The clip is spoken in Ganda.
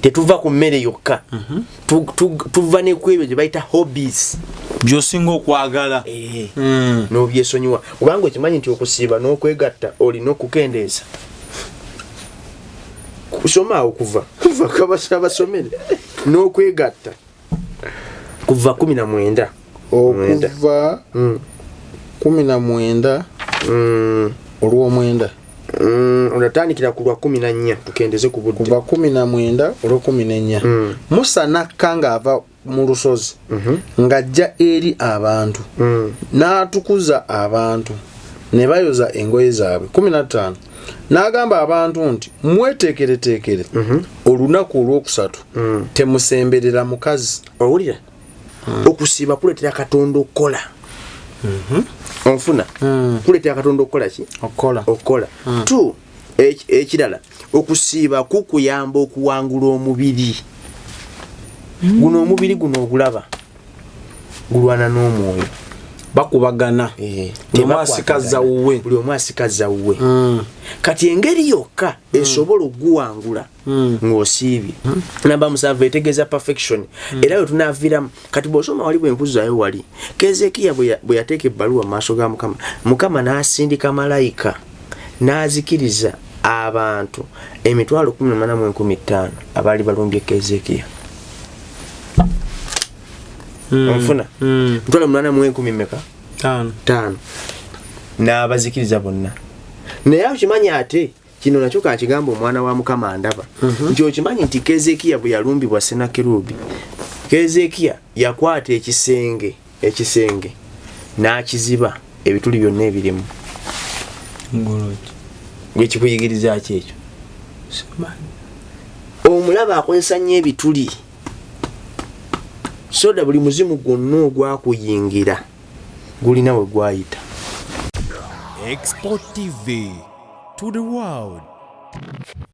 Tetuva ku mmere yokka, tuva ne ku ebyo gye bayita hobbies. Byosinga okwagala. N'obyesonyiwa, kubanga okimanyi nti okusiiba n'okwegatta olina okukendeeza. Kusoma awo kuva kabasa basomere n'okwegatta kuva 19. Okuva 19 olw'omwenda. Onatandikira ku lwa 14, tukendeze ku budde. Kuva 19 olw'14. Musa nakka ng'ava mu lusozi ng'ajja eri abantu, n'atukuza abantu, ne bayoza engoye zaabwe. 15 n'agamba abantu nti, "Mweteekereteekere olunaku olwokusatu, temusemberera mukazi." Owulira, okusiiba kuleetera Katonda okukola. Onfuna? Kuleetera Katonda okukola ki? Okukola. Okukola. Two, ekirala, okusiiba kukuyamba okuwangula omubiri guno. Omubiri guno ogulaba gulwana n'omwoyo. Bakubagana. Buli omu asikaza wuwe. Buli omu asikaza wuwe. Kati engeri yokka esobola okuguwangula ng'osiibye. Namba 7 etegeeza perfection, era we tunaviiramu kati. Bw'osoma wali, bwe nkuzaayo wali, Kezekiya bwe yateeka ebbaluwa mu maaso ga Mukama, Mukama n'asindika malayika n'azikiriza abantu 18,500 abaali balumbye Kezekiya. Onfuna? 8,000 meka? 5. Taano, n'abazikiriza bonna. Naye okimanyi, ate kino nakyo kakigamba omwana wa Mukama ndaba nti okimanyi nti Kezekiya bwe yalumbibwa Senakerubi, Kezekiya yakwata ekisenge n'akiziba ebituli byonna ebirimu. Ngoloki. Gwekikuyigiriza ki ekyo? Simanyi. Omulaba akozesa nnyo ebituli soda. Buli muzimu gwonna ogwakuyingira gulina we gwayita. Export TV to the world.